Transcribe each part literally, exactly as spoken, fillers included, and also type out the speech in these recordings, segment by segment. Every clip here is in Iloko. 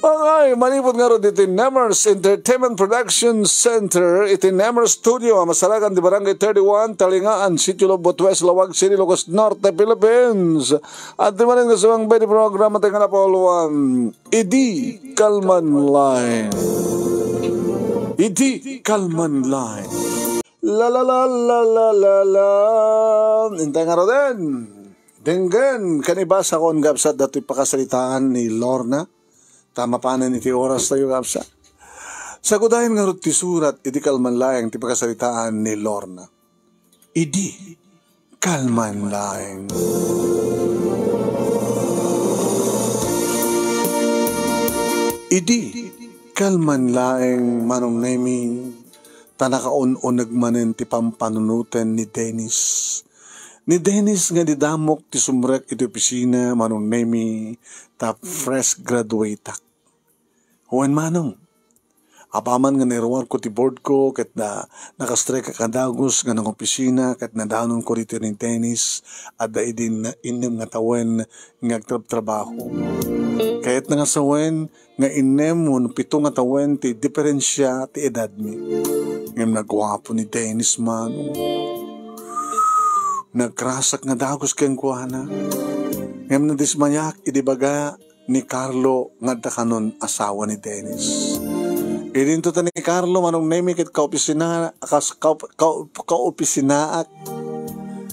Pangay, manipud ngarud iti Nemers Entertainment Production Center, iti Nemers Studio, a masarakan ti Barangay thirty-one, Talingaan, Sitio Lobbot West, Laoag City, Ilocos Norte, Philippines. At di manen nga sumang pwede programa tayo nga napauloan, Idi Kalman Laeng. Idi Kalman Laeng. La la la la la la la. Intay ngaruden. Denggen, ken ibasakon, gabsat, datoy pakasaritaan ni Lorna. Ta mapanen iti oras tayo, gabsat. Sagudayen ngarud ti surat, idi kalman laeng ti pakasaritaan ni Lorna. Idi kalman laeng. Idi kalman laeng, Manong Nemi, ta nakaun-uneg manen ti pampanunoten ni Dennis. Ni Dennis nga didamok ti sumrek iti opisina, Manong Nemi, ta fresh graduateak. Wen, Manong. Apaman nga nairuarko ti boardko ket na, nakastrike a dagus nga nangopisina ket nadanonko ditoy ni Dennis, adda idi na-, innem nga tawen nga agtrabtrabaho. Kayatna nga sawen nga innem wenno pito nga tawen ti diferensia ti edadmi. Ngem naguapo ni Dennis, Manong. Nagrasak nga dagus kenkuana. Ngem nadismayak idi baga ni Carlo nga adda kanon asawa ni Dennis. Idinto ta ni Carlo, Manong Nemi, ket kaopisina-, kas-, ka-, ka-, kaopisinaak.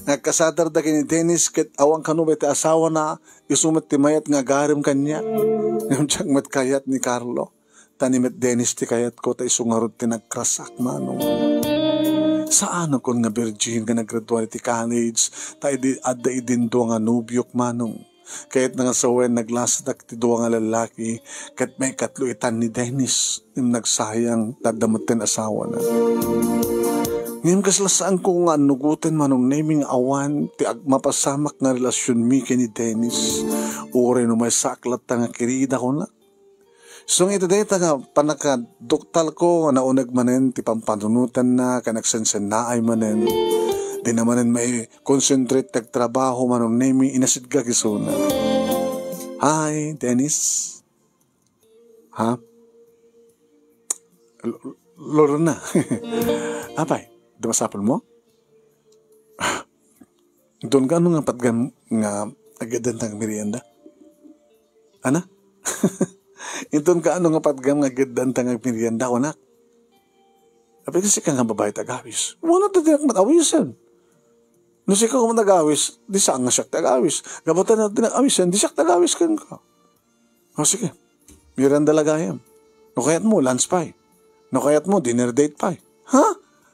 Nagkasadarda ken ni Dennis ket awan kano met ti asawana, isu met ti mayat nga agarem kaniak. Ngem diak met kayat ni Carlo. Ta ni met Dennis ti kayatko, ta isu ngarud ti nagrasak, Manong. Saanakon nga virgin nga naggraduar iti college, ta idi, adda idin dua nga nobiok, Manong. Kayatna nga sawen naglasadak ti dua nga lallaki, ket maikatlo itan ni Dennis, ngem nagsayang, ta adda metten asawana. Ngem kasla saanko nga annugoten, Manong Nemi, nga awan ti agmapasamak nga relasionmi ken ni Dennis. Uray no maysaak latta nga kirida, kunak. Isu nga iti dayta nga pannakaduktalko nga nauneg manen ti pampanunotanna ken agsensennaay manen. Dina manen mai-concentrate ti agtrabaho, Manong Nemi, inasitgak isuna. Hi, Dennis. Ha? L-, Lorna. Apay, di masapulmo? Inton kaano nga patgam nga agyaddanta nga merienda? Ana? Inton kaano nga patgam nga agyaddanta nga merienda, kunak? Apay, sika nga babae ti agawis. Wala ta diak met awisen. No sika met agawis, di saan nga siak ti agawis. Gapu ta no dinak awisen, di siak ti agawis kenka. O, sige. Merienda la gayam. No kayatmo, lunch pay. No kayatmo, dinner date pay. Ha?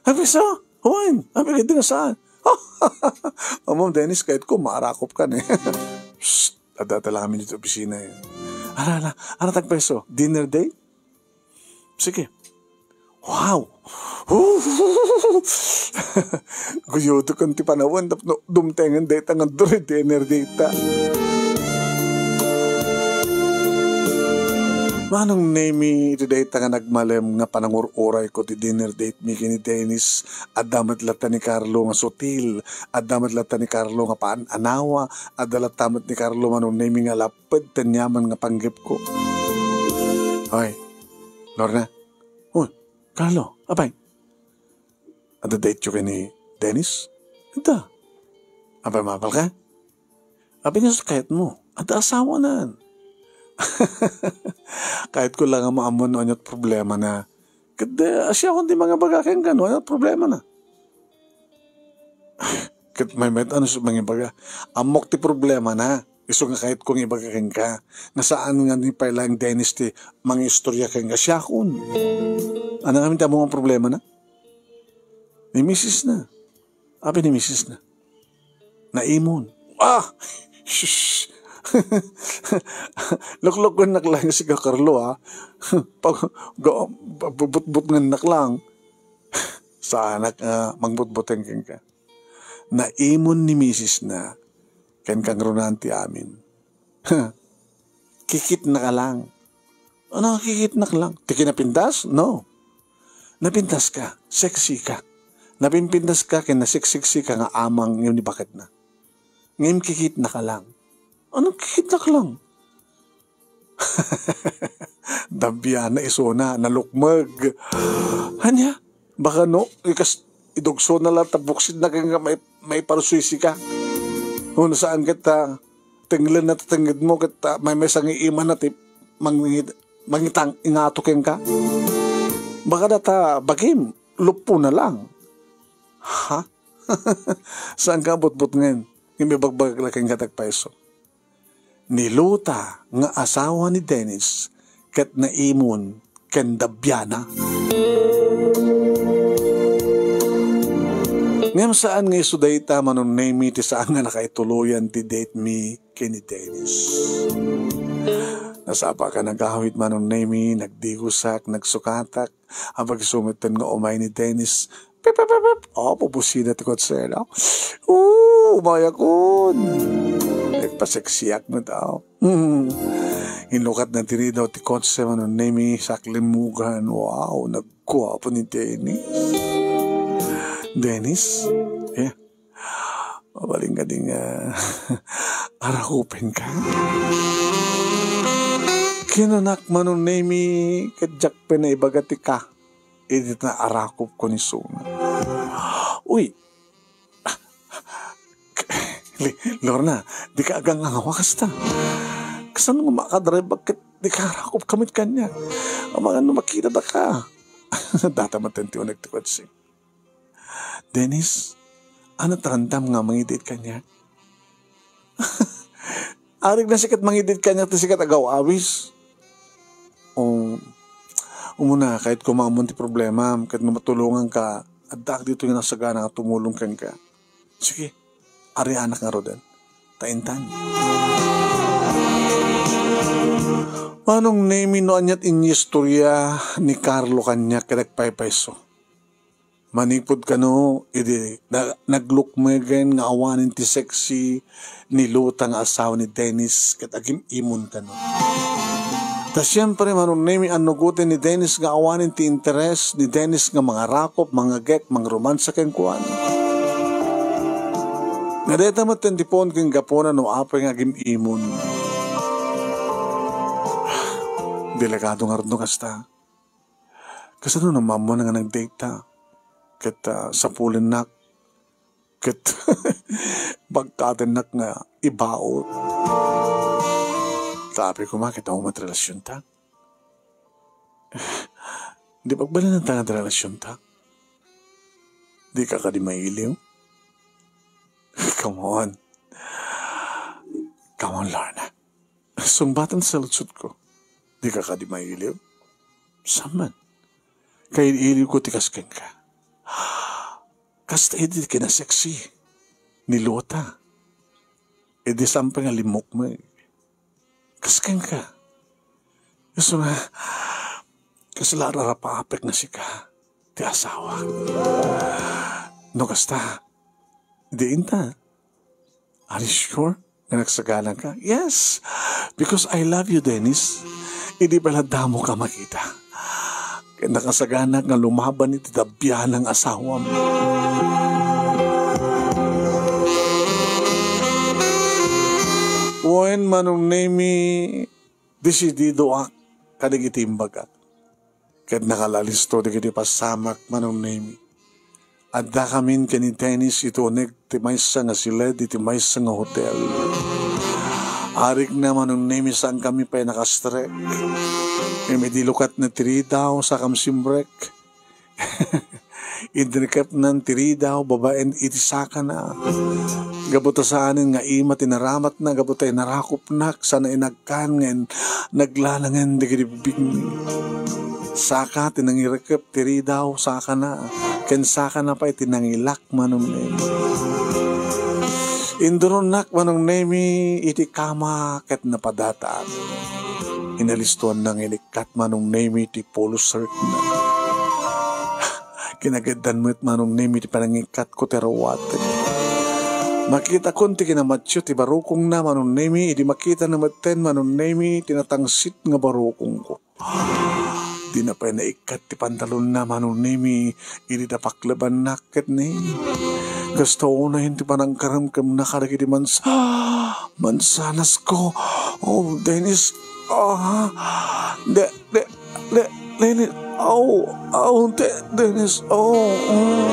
Apay, so? Wen? Apay, di nga saan? Ammom, Dennis, kayatko, maarakop ka ni. Psst! Adda ta lang amin ditoy opisina, eh. Ala, ala, ala, tagpeso. Dinner date? Sige. Wow! Guyodek ti panawen tapno dumtengen dayta nga duri dinner date ta. Manong Nemi, iti dayta nga nagmalem nga panangur-urayko ti dinner date mi ken ni Dennis, adda met latta ni Carlo nga sutil, adda met latta ni Carlo nga paan-anawa, adda latta met ni Carlo, Manong Nemi, nga lapped ti aniaman nga panggepko. Hoy, Lorna. Hoy, Carlo, apay? Adda date-yo ken ni Dennis? Adda. Apay, mabalka? Apay, nga kayatmo? Adda asawanan. Kayatko la nga maammo no aniat problemana. Ket, eh, siakon ti mangibaga kenka no aniat problemana. Ket maymayat, ano ti mangibaga? Ammok ti problemana. Isu nga kayatko nga ibaga kenka. Nga saan nga ni pay laeng Dennis ti mangistoria kenka. Siakon. Ania ngamin ti ammom a problemana? Ni misisna. Apay ni misisna? Naimon. Ah! Shush! Luklukennak laeng sika, Carlo, ha? Pag-, ga-, butbutngennak lang. Saanak nga mangbutbuteng kenka. Naimon ni misisna ken kangrunaan ti amin. Kikitnaka lang. Ano nga kikitnak lang? Ti kinapintas? No. Napintaska. Sexy ka. Napimpintaska ken naseksexy ka nga amang ngem ni baketna. Ngem kikitnaka lang. Ano kikitnak lang? Dabiana isuna, nalukmeg. Ania? Baka no, ikas, idugsona la ta buksidna ken nga mai-, maiparsuisika. Wenno saan ket ta tenglenna ti tengngedmo ket, ah, maymaysa nga iimanna ti mangngit-, mangitang-ingato kenka. Baka dayta bagim, luppona lang. Ha? Saanka a butbutngen? Ngem ibagbagak la kenka ti agpayso. Ni Luta nga asawa ni Dennis ket naimon ken Dabiana. Ngem saan nga isu dayta, Manong Nemi, ti saan nga nakaituloyan ti date mi ken ni Dennis. Nasapaak a nagawid, Manong Nemi, nagdigosak, nagsukatak, apag isu metten nga umay ni Dennis. Pip, pip, pip, pip. Oh, bubusina ti kotse, no? Oh, umayakon. Nagpaseksiak met, oh. Hmm. Inlukatna ti ridaw ti kotse, Manong Nemi, saklimmugan. Wow, nagguapo ni Dennis. Dennis? Eh, mabalin kadi nga arakupenka? Kinunak, Manong Nemi, ket diak pay naibaga ti ka. Idi ta naarakupko ni Sona. Uy! Li-, Lorna, dika agangangawa kasta. Kasano nga makadrive ket dika arakup kaniak? Amangan no makita daka. Dayta metten ti uneg ti kotse. Dennis, ania ti randam nga mangidate kaniak? Arik na sikat mangidate kaniak ti sikat agaw-awis. O, umuna, kayatko nga ammon ti problemam, ket no matulonganka, addaak ditoy nga nasagana nga tumulong kenka. Sige, arianak ngaruden. Ta intan. Manong Nemi, no aniat iniistoria ni Carlo kaniak ket agpaypayso. Manipud kano, idi na-, naglukmegen nga awanen ti seksi ni Luta nga asawa ni Dennis ket agim-imon kano. Ta siempre, Manong Nemi, annugoten ni Dennis nga awanen ti interes ni Dennis nga mangarakop, mangagek, mangromansa kenkuana. Nga dayta met ti puon ken gapuna no apay nga agim-imon. Delikado ngarud no kasta. Kasano no maammuan nga nag-date ta? Ket, ah, sapulennak. Ket bagkatennak nga ibaon. Tapno koma ket awan met relasionta. Di pagbalinanta nga relasionta. Dika kadi mailiw? Come on. Come on, Lorna. Sungbaten ti saludsodko. Dika kadi mailiw? Saan man. Kailiwko ti kas kenka. Kasta idi kinaseksi ni Luta. Idi saan pay nga limmukmeg. Kas kenka. Isu nga, kasla a rarapaapek nga sika ti asawa. No kasta, diin ta. Are you sure nga nagsaganaka? Yes, because I love you, Dennis. Idi pay la damo ka makita. Ket nakasaganak nga lumaban iti dabian nga asawam. Wen, Manong Nemi, desididoak kadagiti imbagak. Ket nakalaalisto dagiti pasamak, Manong Nemi. Addakamin ken ni Dennis iti uneg ti maysa nga siled iti maysa nga hotel. Arikna, Manong Nemi, saankami pay nakastrek. Ngem idi lukatna ti ridaw, sakam simrek. Inrikepnan ti ridaw babaen iti sakana. Gapu ta saanen nga ima ti naramatna, gapu ta inarakupnak, saan a inagkan nga in-, naglalangen dagiti bigbigmi. Saka ti nangirikep ti ridaw, sakana, ken sakana pay ti nangilak, Manong Nemi. Induronnak, Manong Nemi, iti kama ket napadataak. Inalistoanna nga inikkat, Manong Nemi, ti polo shirtna. Kinageddan met, Manong Nemi, ti panangikkatko ti ruatek. Makitakon ti kinamatio ti barukongna, Manong Nemi, idi makitana metten, Manong Nemi, ti natangsit nga barukongko. Dina pay naikkat ti pantalonna, Manong Nemi, idi napaklebannak ket ni. Kasta unayen ti panangkaremkemna kadagiti mans-, mansanasko. Oh, Dennis. Ah, de, de, Dennis, aw, aw, De-, Dennis, aw, mm.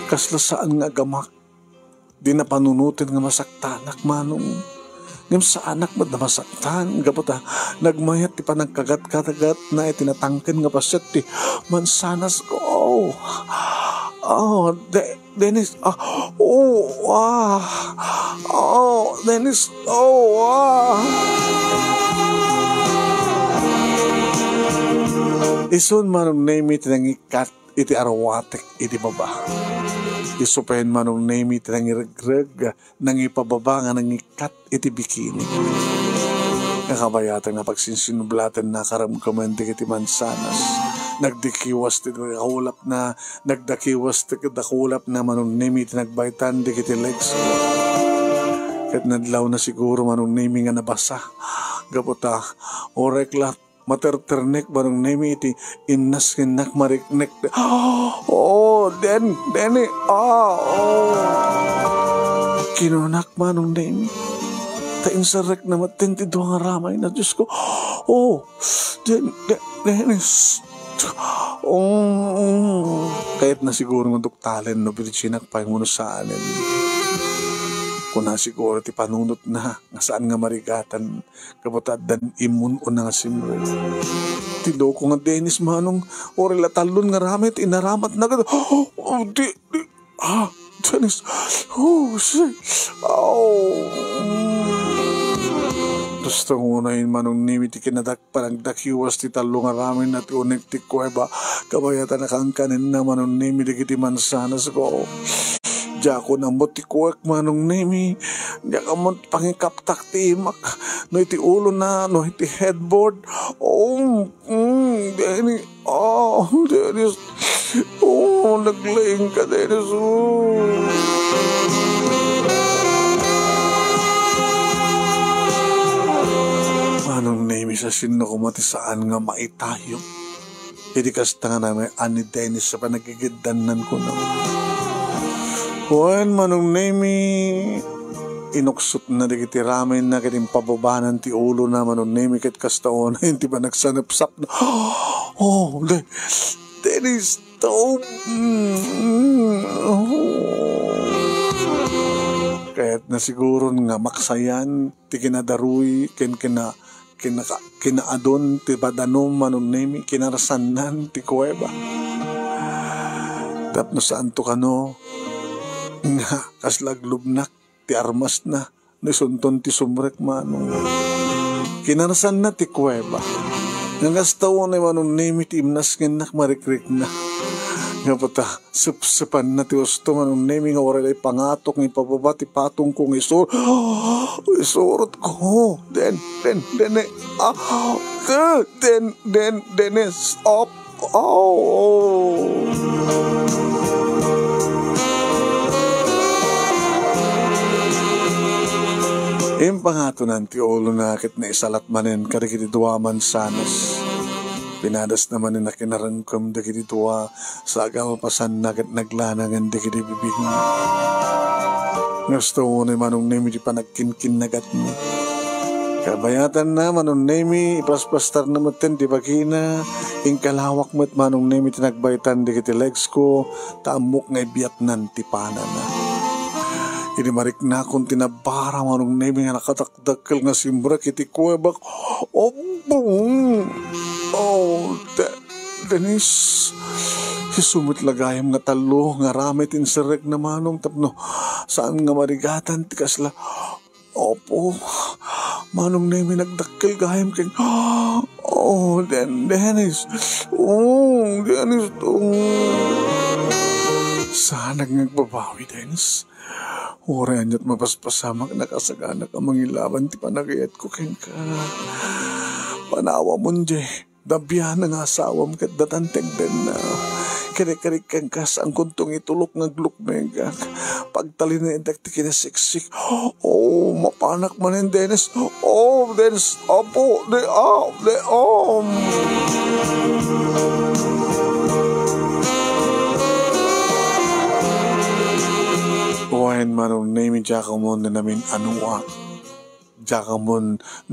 Kasla saan nga agamak. Di napanunoten nga masaktanak, Manong. Ngem saanak met a masaktan, gapu ta nagmayat ti panagkagat-katagatna iti natangken nga paset ti mansanas ko. Oh, oh, De-, Dennis, ah, oh, ah, oh, Dennis, oh, ah. Isun, Manong Nemi, ti nangikat iti arwatek iti baba. Isu pay, Manong Nemi, ti nangiregreg, nangipababa nga nangikat iti bikini. Nga kabayatan nga pagsinsinublaten, nakaramkamen dagiti mansanas. Nagdakiwas ti dakulapna, nagdakiwas ti dakulapna, Manong Nemi, ti nagbaytan dagiti legs. Ket nadlawna siguro, Manong Nemi, nga nabasa. Gapu ta, uray la materternek, Manong Nemi, iti imnasngennak mariknek. Oh, Den-, Denny, ah, oh. Kinunak, Manong Nemi. Ta inserrekna met ti dua nga ramayna, Diyos ko. Oh, Den-, Den-, Dennis. Oh, kayatna siguro nga duktalen no virginak pay wenno saanen. Kuna siguro ti panunotna nga saan nga marigatan. Gapu ta addan immun-una nga simrek. Ti loko nga Dennis, Manong, uray la tallon nga ramay ti inaramatna ket, oh, di, di, ah, Dennis, oh, si, oh. Gusto ko na yun, Manong Nemi, ti kinadak-, panagdakiwas ti tallo nga ramayna ti unek ti kuweba. Kabayatan a kankanenna, Manong Nemi, dagiti mansanas ko. Diak ammo ti kuwek, Manong Nemi. Diak ammo pangikaptak ti imak, no iti ulona, no iti headboard. Oh, mm, Dennis. Oh, Dennis. Oh, naglaing ka, Dennis. Oh. Manong Nemi, sa sino ko mati saan nga maitayo? Idi kasta nga naman ni Dennis sa panagigiddannan kuno. Wen, Manong Nemi, inuksotna dagiti ramayna ket impababanan ti ulona, Manong Nemi, ket kasta unay ti panagsanepsapna. Oh, De-, Dennis, to, mm, oh. Kayatna siguron nga maksayan ti kinadaruy ken kina-, kinaka-, kinaadon ti padanom, Manong Nemi, kinarsannan ti kuweba. Tapno saanto kano nga kasla aglubnak ti armasna, no isunton ti sumrek, Manong. Kinarsanna ti kuweba. Nga kasta unay, Manong Nemi, ti imnasngennak marikrikna. Nga pata, sepsepanna ti usto, Manong Nemi, nga uray la ipangatok nga ipababa ti patongko nga isur-, isurotko. Den, den, den, eh, ah, den, den, den, eh, stop. Oh. Impangatonan ti ulona ket naisalat manen kadagiti dua a mansanas. Pinadasna manen a kinaremkem dagiti dua. Sa agalpasanna ket naglanangen dagiti bibingna. Gusto unay, Manong Nemi, ti panagkinkinnagatna. Kabayatanna, Manong Nemi, ipaspastarna metten ti bagina. Inkalawak met, Manong Nemi, ti nagbaytan dagiti legs ko, ta ammok nga ibiatnan ti panana. Idi mariknakon ti nabbara, Manong Nemi, nga nakadak- dakkel nga simrek iti kuwebak. Obbong! Oh, De-, Dennis. Isu met la gayam nga tallo nga ramay ti inserrekna, Manong, tapno saan nga marigatan ti kasla. Opo. Manong Nemi, nagdakkel gayam ken, oh, Den-, Dennis. Oh, Dennis. Oh. Saanak nga agbabawi, Dennis. Uray ania't mapaspasamak, nakasaganak a mangilaban ti panagayatko kenka. Panawamon diay dabiana nga asawam ket datan ti agdenna. Karikarik kenka, saankonto nga itulok nga aglukmegak. Pagtalinaeddak ti kinasiksik. Oh, mapanak manen, Dennis. Oh, Dennis, apo, de, ah, de, um. Wen, Manong Nemi, diak ammo no namin-anoak. Diak ammo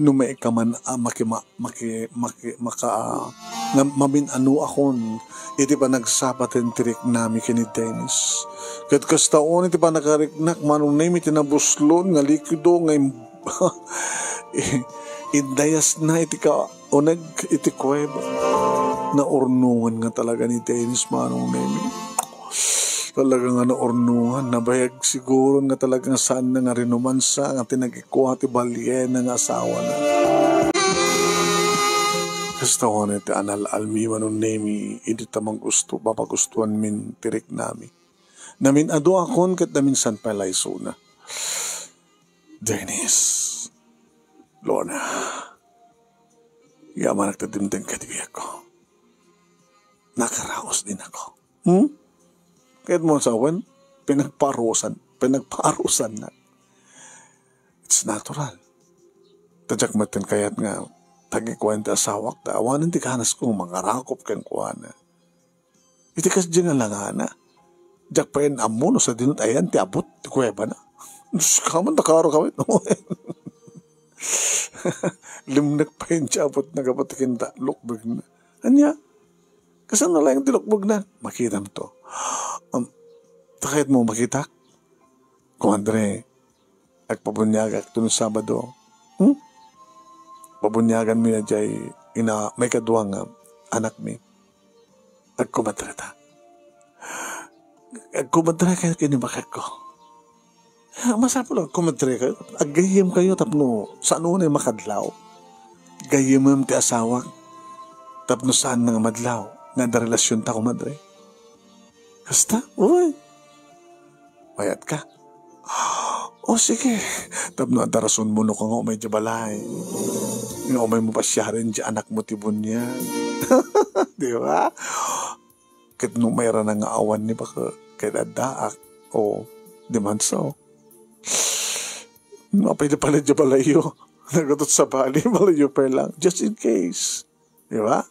no maikaman a makima-, maki-, maki-, maka-, nga mamin-anoakon iti panagsapaten ti riknami ken ni Dennis. Ket kasta unay ti pannakariknak, Manong Nemi, iti nabuslon nga likido nga im-, indayasna iti kauneg iti kuweba. Naurnongan nga talaga ni Dennis, Manong Nemi. Talaga nga naurnongan, nabayag siguro nga talagang saanna nga rinumansa nga tinagikua ti baliena nga asawana. Kasta unay ti anal-almi, Manong Nemi, idi ta magusto, mapagustuanmin ti riknami. Namin-adoakon ket naminsan pay la isuna. Dennis, Lorna, yamanak ta dimteng kadi biagko. Nakaraos dinako. Hmm? Kayatmo sawen, pinagparusan, pinagparusannak. It's natural. Ta diak metten kayat nga tagikuan ti asawak, ta awanen ti kanasko nga mangarakop kenkuana. Iti kasdi nga langana, diak pay ammo no sadino ti ayan ti abut ti kuwebana. Diyos ka man, nakaro kami. Limnek pay ti abutna gapu ta kinta, lukbegna. Ania? Kasano laeng ti lukbegna? Makitam to. Um, ta kayatmo makitak? Kumadre, agpabuniagak ton Sabado. Hmm? Pabuniaganmi na jay ina-, maikadua nga anakmi. Agkumadre ta. Agkumadre kayo ken ni baketko. Ah, masapul a kumadre kayo. Aggayyem kayo tapno saan unay makadlaw. Gayyemem ti asawak tapno saan nga madlaw nga adda relasionta, kumadre. Kasta? Uy. Mayat ka? O, sige. Tapno adda rasonmo no ka nga umay di balay. Nga umay mo pasiaren di anakmo ti buniag. Di ba? Ket no mairana nga awan ni baka ket addaak, o, di man so. Mapay di pala di balayo. Nagatot sa bali, balayo pa lang. Just in case. Di ba?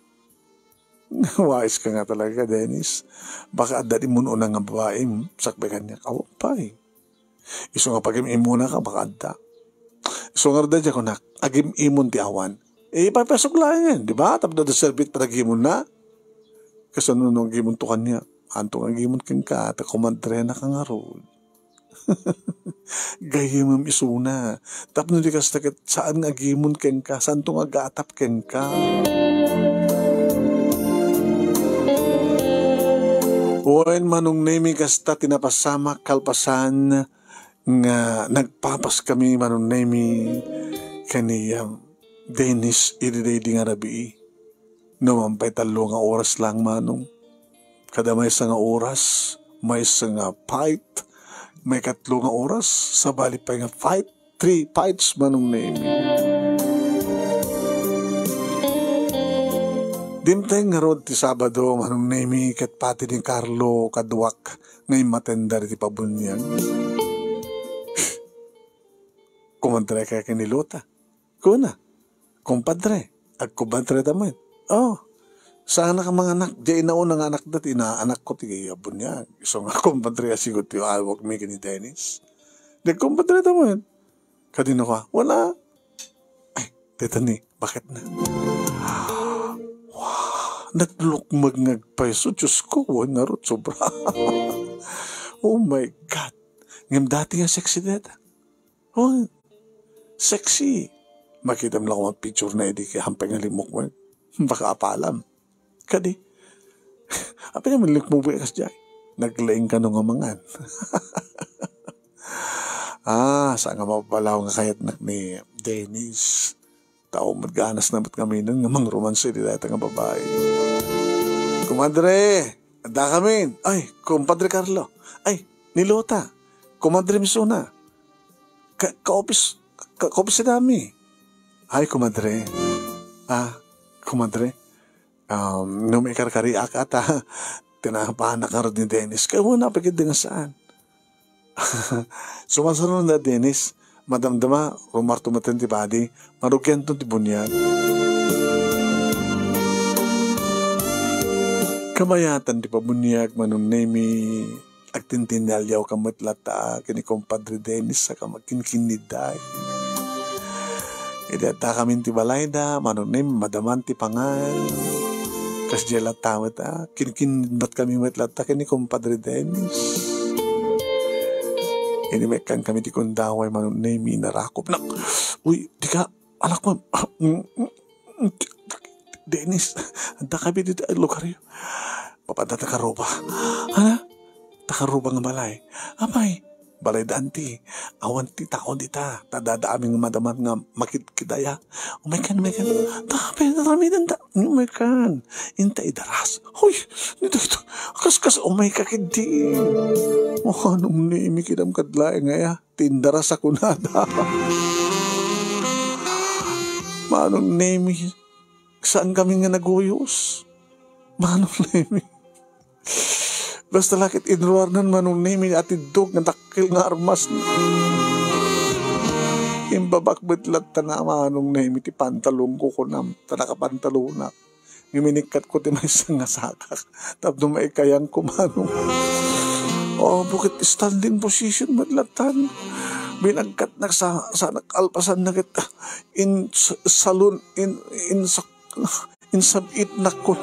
Wais ka nga talaga, Dennis. Baka adda di mun-una nga babae, sakbay kaniak. Awan pay. Isu nga pagim-imuna ka, baka adda. Isu nga rada, diak kunak, agim-imon ti awan. Eh, ipapasok laeng, di ba? Tapno da serbit para agimon na. Kasano no agimon to kaniak? Anto nga agimon kenka, ta kumadre na ka ngarud. Gayyemem isuna. Tapno di kasta ket saan nga agimon kenka, santo nga agatap kenka. Wen, Manong Nemi, kasta ti napasamak kalpasan nga nagpapas kami, Manong Nemi, ken ni, um, Dennis, idi daydi nga rabii. No man pay tallo nga oras lang, Manong. Kada maysa nga oras, maysa nga fight, maikatlo nga oras, sabali pay nga fight, three fights, Manong Nemi. Dimteng ngarud ti Sabado, Manong Nemi, ket pati ni Carlo, kaduak, nga immatendar iti pabuniag. Kumadre ka ken ni Lota. Kuna, "Kumpadre, agkumpadre ta met." "Oh, saanak a manganak, diay nauna nga anakda ti inaanakko ti buniag." Isu nga kumpadre a sigut ti awagmi ken ni Dennis. "Di agkumpadre ta met." "Kadino ka?" "Wala." "Ay, deta ni, baketna?" Wow, naglukmeg nga agpayso, Diyos ko, wen ngarud sobra. Oh my God. Ngem dati nga sexy deta. Oh, sexy. Makitam la koma picture na idi kay hampay nga limukmeg. Baka apalam. Kadi, apay naman limukmeg a kasdiay? Naglaing kano nga mangan." Ah, saan nga mapabalaw nga kayatnak ni Dennis. Tao met ganas na met ngamin nga mangromansa iti dayta nga babai. "Kumadre, adda kamin." "Ay, kumpadre Carlo." "Ay, ni Lota." "Kumadre Misuna." "Ka-, kaopis, ka-, kaopis dami." "Ay, kumadre." "Ah, kumadre. Um, no maikarkariak ata, tinapanak ngarud ni Dennis." Kay wala pa gid nga saan. Sumarsarno da Dennis, madamdama, rumarto metten ti padi, marugianton ti buniag. Kabayatan ti pabuniag, Manong Nemi, agtintinaliaw ka met latta ken ni Kumpadre Dennis, saka magkinkinnidday. Idi adda kami ti balayda, Manong Nemi, madaman ti pangan. Kasdiay latta met, ah, kinkinbat kami met latta ken ni Compadre Dennis. Idi maikkan kami ti kundaway, Manong Nemi, narakop. Nak-, uy, dika, anak mo. Dennis, adda kami ditoy lugaryo. Mapan ta karuba. Ana? Ta karuba nga balay. Apay, balay da anti. Awan ti tao dita. Ta adda amin nga madaman nga makidkidaya. Umaykan, umaykan. Ta, pwede na kami danta. Umaykan. Inta idaras. Hoy, dito, dito. Kaskas, umayka kidi. Oh, anong ni, imikidam kadlaeng aya. Ti indaras a kunada. Manong Nemi, saan kami nga naguyos? Manong Nemi. Basta la ket inruarnan, Manong Nemi, atiddog nga dakkel nga armas. Imbabak met latta na, Manong Nemi, ti pantalonko kunam, ta nakapantalonak. Ngem inikkatko ti maysa nga sakak tapno maikayangko, Manong. Oh, bukit standing position met lattan. Binagkatnak sa, sa nakalpasanna ket in s-, salon, in, in sa, insab-itnak ko.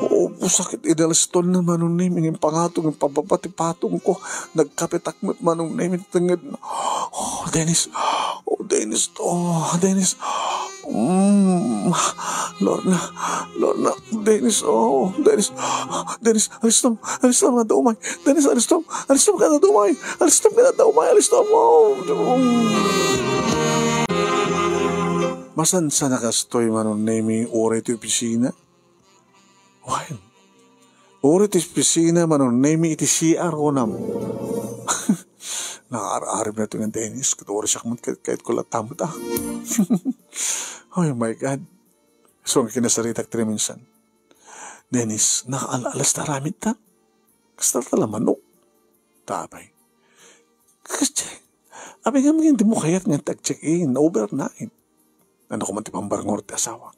Oo, sakit idalston na, Manong Nemi, ngem pangatong, ngem pababa ti patong ko. Nagkapetak met, Manong Nemi, tenged. Oh, Dennis. Oh, Dennis. Oh, Dennis. Mm. Lorna. Lorna. Dennis. Oh, Dennis. Dennis, alistom. Alistom, nga daumay. Dennis, alistom. Alistom, nga daumay. Alistom, nga daumay. Alistom. Oh. Masansa na kastoy, Manong Nemi, uray ti opisina. Well, uri ti opisina, Manong Nemi, iti C R, kunam. Nakaar-arem na ito nga Dennis, ket uri siak met ket, ket kula tamot, ah. Oh my God. So, ang kinasaritak ti minsan. Dennis, nakaal-alas ta aramid ta. Kasta ta la manok. Tapay. Kasi, abi nga, di mo kayat nga tag-check-in, overnight. Ano ko man ti pambarngor ti asawa?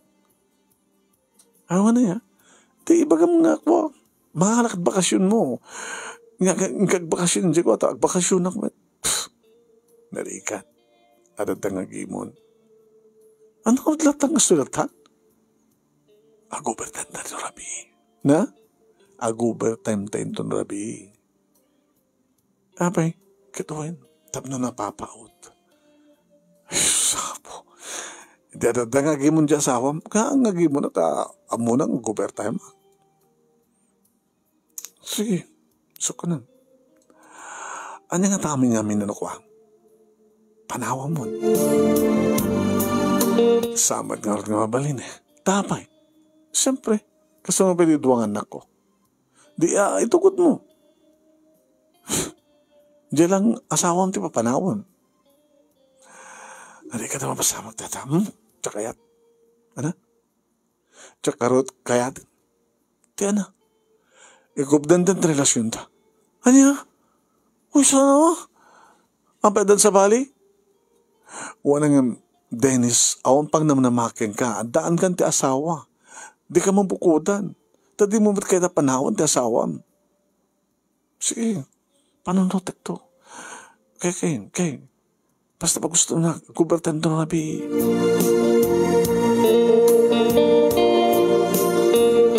Awan na ya. Ti ibagam nga, kwa, makalakad bakasyon mo. Nga, nga, nga bakasyon, di ko, ata, bakasyon ako. Pff, narikat. Adda nga gimon. Ano ka latang kasulatan? Ag-overtime ta ito rabii. Na? Ag-overtime ta ito rabii. Apay, ket wen, tapno napapaut. Ay, sapo. Di adda nga agimon di asawam, nga, nga agimon ta, ammona nga ag-overtime. Sige, sukanan. Anya nga tamin nga minano ko, ah? Panawam mo. Samad nga nga mabalin, eh. Tapay. Siyempre, kasama pa di duwangan nako. Di, ah, itugot mo. Diyan lang asawam ti papanawon. Adi ka naman pasamak, tata. Hmm? Tsaka yat. Ano? Tsaka rot, kayat. Ti ano? Ikupdan den ti relasyon ta. Anya? Uy, sana? Apay dan sa bali? Wala nga, Dennis, awan pang namnamaken ka. Addaan kan ti asawa. Di ka mabukudan. Ta di mo met kayat a panawan ti asawam. Sige, panunutek to. Kay, kay, kay. Basta pa gusto na, gubertando na bi.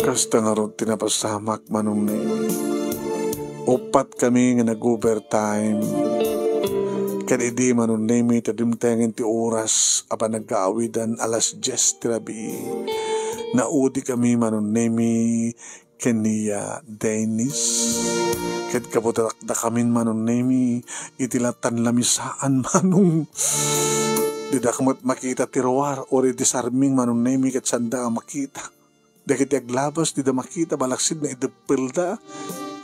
Kasta nga rod ti napasamak, Manong Nemi. Upat kami nga nag-overtime. Ken idi, Manong Nemi, ta dimtengen ti oras a panagkaawidan, alas dies ti rabii. Naudi kami, Manong Nemi, ken ni, ah, Dennis. Ket kabutakdakamin, Manong Nemi, iti latan lamisaan, Manong. Didak met makita ti ruar, uri ti sarming, Manong Nemi, ket sanda nga makita. Dagiti aglabas, dida makita, balaksid na ideppelda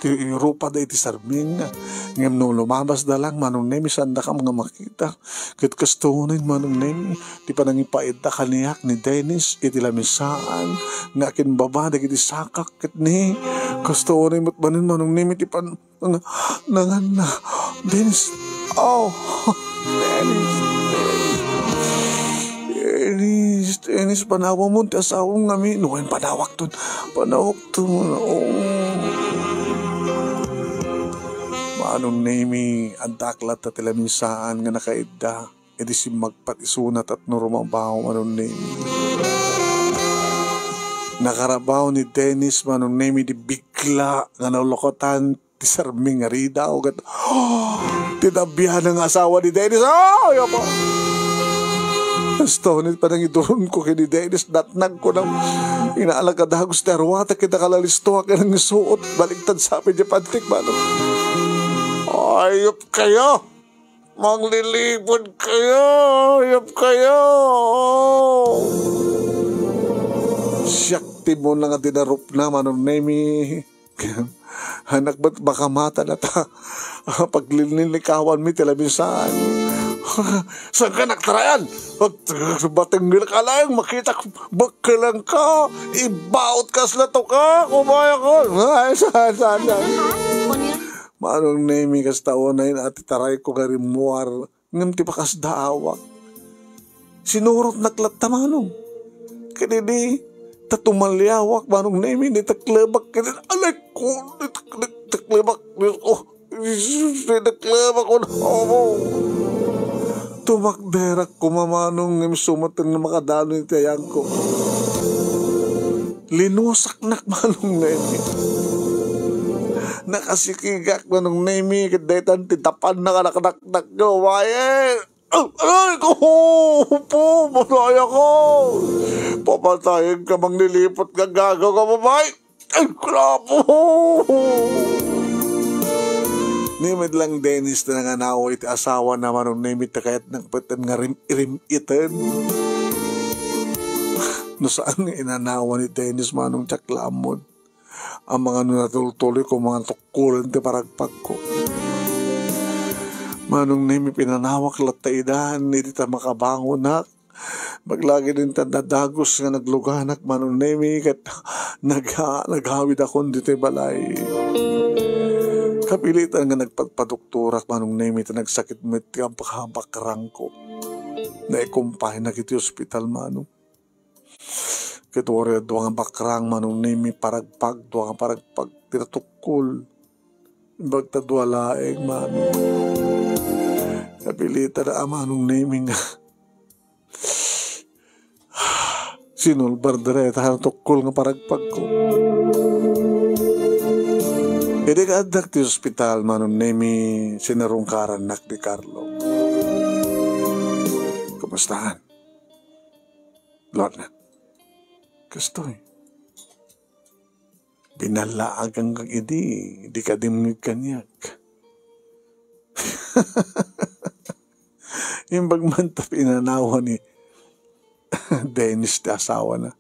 ti rupada iti sarming. Ngem no lumabasda lang, Manong Nemi, sandakam nga makita. Ket kastonen, Manong Nemi, ti panangipaitda kaniak ni Dennis iti lamisaan nga akinbaba dagiti sakak ket ni kastonen met manen, Manong Nemi, ti pan-, nga, nangan na. Dennis. Oh, Dennis. Dennis, Dennis, panawam mo ti asawam nga mi. No, wen, panawak ton. Panawak ton. Oh. Manong Nemi, addak latta ti lamisaan nga nakaitda. idi simmagpat isuna tapno rumabaw, Manong Nemi. Nakarabaw ni Dennis, Manong Nemi, idi bigla nga nalukatan ti sarming nga ridaw ket tinabiana nga asawa ni Dennis. Ay, Apo! Hasta unay panangiduronko ken ni Dennis, natnagko na inalagadagus ti arwatek ket nakalalistoak nga nangisuot. Baligtad sapay diay pantik, Manong. Ayop kayo! Manglilipod kayo! Ayop kayo! Siak ti muna nga dinarupna, Manong Nemi. Anak, ba't baka mata na ta? Paglilnilikawan mi ti lamisaan. Saan ka nagtarayan? Bateng ka lang, makita ko, baklang ka, ibaot ka sa latuka, kumaya ko. Ay, saan, saan, saan? Manong Nemi, kasta unay na ti taray ko nga rimmuar, ngem ti bakas da awak. Sinurotnak latta, Manong. Ket idi ta tumaliawak, Manong Nemi, niteklebak ket, alay ko, nitek-, niteklebak, Diyos ko, Jesus, niteklebak ko, Apo. Tumakderak koma, Manong, ngem sumaten nga makadano iti ayangko. Linusaknak, Manong Nemi. Nakasikigak, Manong Nemi, ket daytan ti dapan nga nakadakdak nga babayi. Ay, ay, ko! Po, patay ako! Papatayen ka, manglilipot nga gagaw ka, babayi! Ay, grapo! Ni met lang Dennis ta nanganawa iti asawana, Manong Nemi, ta kayatna pay nga rim-, irim-iten. No saan nga inanawa ni Dennis, Manong, diak la ammon. Amangan no natultuloy ko, mga tukkulan ti paragpagko. Manong Nemi, pinanawak latta idan, iti ta makabangonak. Baglagi din ta nadagus nga nagluganak, Manong Nemi, ket nagha-, naghawidakon ditoy balay. Kapilitan nga nagpadpadoktorak, Manong Nemi, ta nagsakit met ti abak-, abakrangko. Naikumpaynak iti ospital, Manong. Ket uray dua nga bakrang, Manong Nemi, paragpag, dua nga paragpag ti natukkol. Imbag ta dua laeng, Manong. Napilitan a, Manong Nemi, nga sinulbar dayta natukkol nga paragpagko. Idi kaaddak ti ospital, Manong Nemi, sinarungkarannak ni Carlo. Kumustahan? Lorna. Kastoy. Binallaaganka idi, di ka dimngeg kaniak. Imbag man ta pinanawa ni Dennis ti asawana.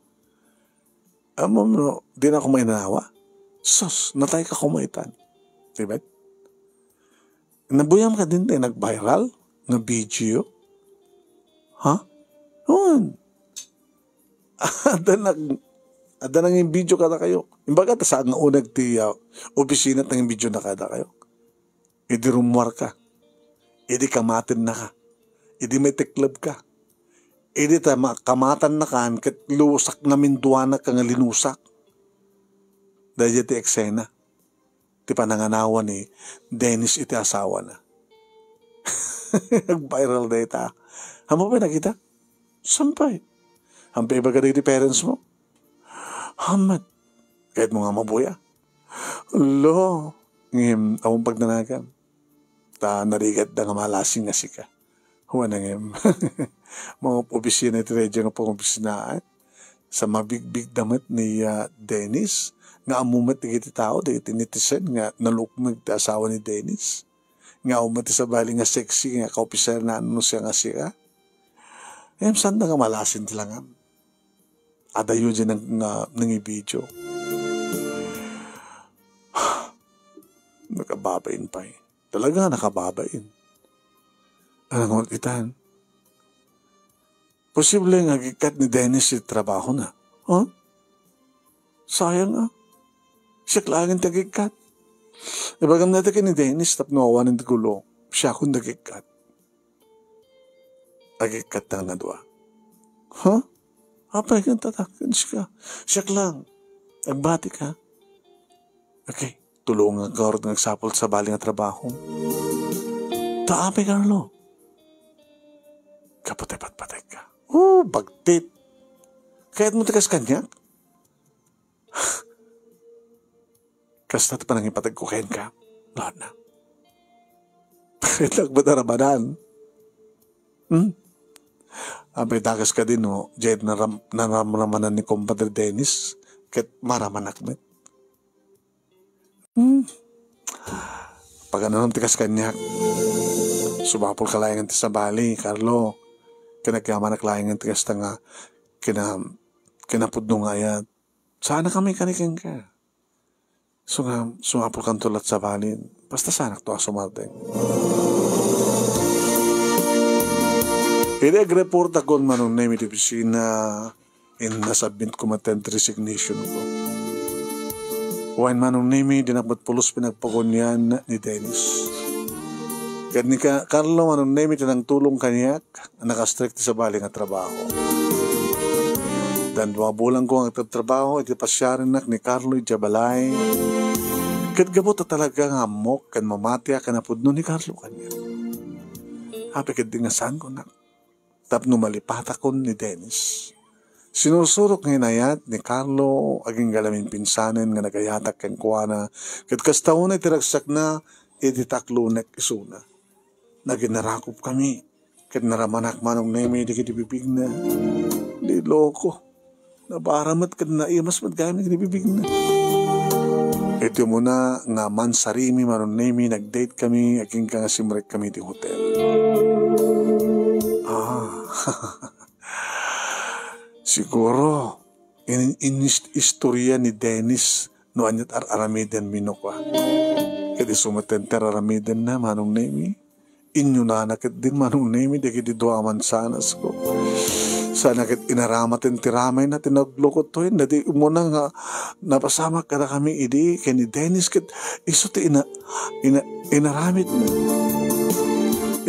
Ammom no, di na ko mainanawa? Sus, natay ka koma itan. Di ba? Nabuyam ka din ti nag-viral nga video? Ha? Hun. Adda nag-, adda nangin video kadakayo. Imbaga ta saan nga uneg ti, ah, opisina ta nangin video na kadakayo. Idi rummuar ka. Idi kamaten na ka. Idi may tekleb ka. Idi ta ma-, kamatan na kan ket lusak naminduanak ka nga linusak. Daydi ti eksena ti pananganawa ni Dennis iti asawana. Nag-viral dayta. Ammom pay nakita? Saan pay? Ammom pay ibaga dagiti parents mo? Ammom. Kayatmo nga mabuya? Lo, ngem, awan pagdanagam. Ta narigatda nga malasing nga sika. Wen, ngem, mga opisina iti radio nga pangopisinaan. Sa mabigbigda met ni, ah, Dennis, nga ammo met dagiti tao, dagiti netizen nga nalukmeg ti asawa ni Dennis. Nga ammo met ti sabali nga sexy nga kaopisinaan no siya nga sika. Ngem, saanda nga malasing ti langam. Adayo diay nang-, nga nangibidio. Nakababain pay. Talaga, nakababain. Anang itan? Posible nga agikkat ni Dennis ti trabahona. Huh? Sayang, ah. Siak laengen ti agikkat. Ibagam dayta ken ni Dennis tapno awanen ti gulo. Siakon ti agikkat. Agikkatta nga dua. Huh? Apay, ken tatak, ken sika. Siak lang. Agbatik, ha? Okay. Tulonganka ngarud nga agsapul ti sabali nga trabaho. Ta apay, Carlo. Gapu ta ipatpategka. Oh, bagtit. Kayatmo ti kas kaniak? Kasta ti panangipategko kenka, Lorna. Kayatnak met a ramanan. Hmm? Apay, dakes kadi no, diay naram-, naramramanan ni Compadre Dennis, ket maramanak met. Hmm. Pagananam ti kas kaniak. Sumapulka laengen ti sabali, Carlo. Ket agyamanak laengen ti kasta nga kina-, kinapudno nga ayat. Saanak a maikari kenka. So nga, sumapulkanto la't sabali. Basta saanakto a sumardeng. Idi agreportakon, Manong Nemi, iti opisina, in-submit ko met ti resignation ko. Wen, Manong Nemi, dinak met pulos pinagpagunian ni Dennis. Ket ni Ka-, Carlo, Manong Nemi, ti nangtulong kaniak, nakastrek ti sabali nga trabaho. Dua a bulan ko nga agtratrabaho iti pasiarennak ni Carlo idiay balay. Ket gapu ta talaga nga ammok ken mamatiak a kinapudno ni Carlo kaniak. Apay ketdi nga saanko nak tapno malipatakon ni Dennis. Sinursurok nga inayat ni Carlo agingga la maminpinsanen nga nagayatak kenkuana, ket kasta unay ti ragsakna idi taklonek isuna. Naginarakopkami, ket naramanak, Manong Nemi, dagiti bibigna. Niloko. Nabara met ket naimas met gayam dagiti bibigna. Iti umuna nga mansarimi, Manong Nemi, nag-date kami, agingga nga simrekkami iti hotel. Ah. Siguro, in-, in-, istorya ni Dennis no ania't ar-aramidenmi no kua. Ket isu met ti ar-aramidenna, Manong Nemi. Inyunana ketdin, Manong Nemi, dagiti dua a mansanasko. Sana ket inaramaten ti ramayna ti nagloko toyen. Daydi umuna nga napasamak kadakami idi ken ni Dennis ket isu ti ina-, ina-, inaramidna.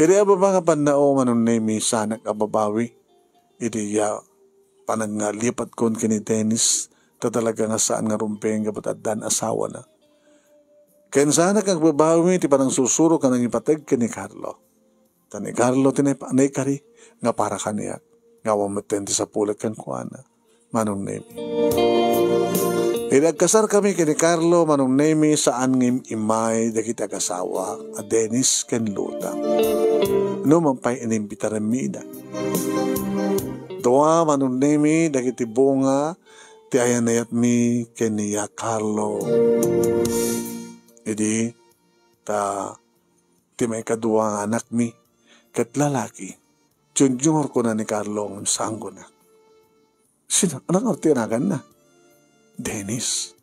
Idi a baba nga pannao, Manong Nemi, saanak a babawi. Idi ya panagngalipatkon ken ni Dennis, ta talaga nga saan nga rumbeng gapu ta addan asawana. Ken saanak nga agbabawi ti panangsursurok nga nangipateg ken ni Carlo. Ta ni Carlo ti naipa-, naikari nga para kaniak, nga awan metten ti sapulek kenkuana, Manong Nemi. Idi agkasarkami ken ni Carlo, Manong Nemi, saan nga im-immay dagiti agasawa a Dennis ken Luta. Numan pay inimbitarenmi ida. Dua, Manong Nemi, dagiti bunga ti ayanayatmi ken ni ya Carlo. Idi ta ti maikadua nga anakmi ket lalaki, Junior, kuna ni Carlo ngem saanko nak. Sino? Ano nga ti anaganna? Dennis.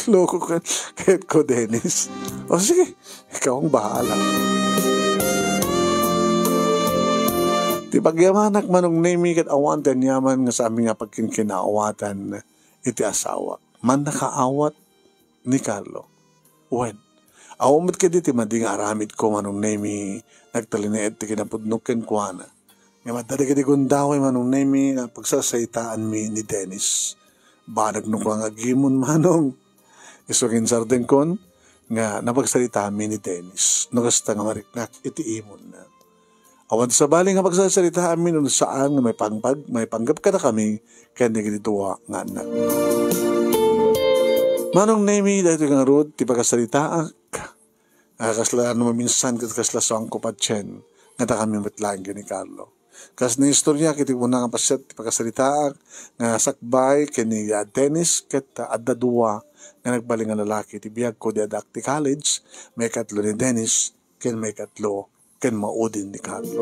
Loko ka. Kayatko, Dennis. O sige, ikaw ang bahala. Ti pagyamanak, Manong Nemi, ket awan ti aniaman nga saanmi nga pagkinkinaawatan iti asawa. Mannakaawat ni Carlo. Wen, awan met kadi ti madi nga aramidko, Manong Nemi, nagtalinaed ti kinapudnok kenkuana. Ngem adda dagiti gundaway, Manong Nemi, nga pagsarsaritaanmi ni Dennis. Banag no kua nga agimon, Manong. Isu nga insardengkon nga napagsaritaanmi ni Dennis. No kasta nga mariknak iti imonna. Awan sabali nga pagsarsaritaanmi no saan nga maipangpag-, maipanggep kadakami ken dagiti dua nga annak. Manong Nemi, daytoy ngarud ti pakasaritaak. Ah, kasla no maminsan ket kasla suangko patien nga adda kami met laeng ken ni Carlo. Kas naistoryak iti una nga paset ti pakasaritaak nga sakbay ken ni, ah, Dennis ket, ah, adda dua nga nagbalin nga lalaki ti biagko di addaak ti college, maikatlo ni Dennis ken maikatlo ken maudin ni Carlo.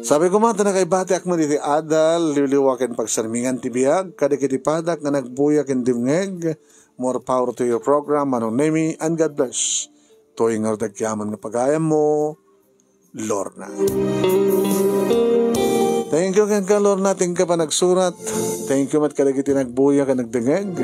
Sabi ko man, ta nakaibatiak met iti adal, liwliwa ken pagsarmingan ti biag, kadagiti padak nga nagbuya ken dimngeg. More power to your program, Manong Nemi, and God bless. Toy nga dagyaman nga pagayammo, Lorna. Thank you kenka, Lorna, ti inka panagsurat. Thank you met kadagiti nagbuya ken nagdengeg.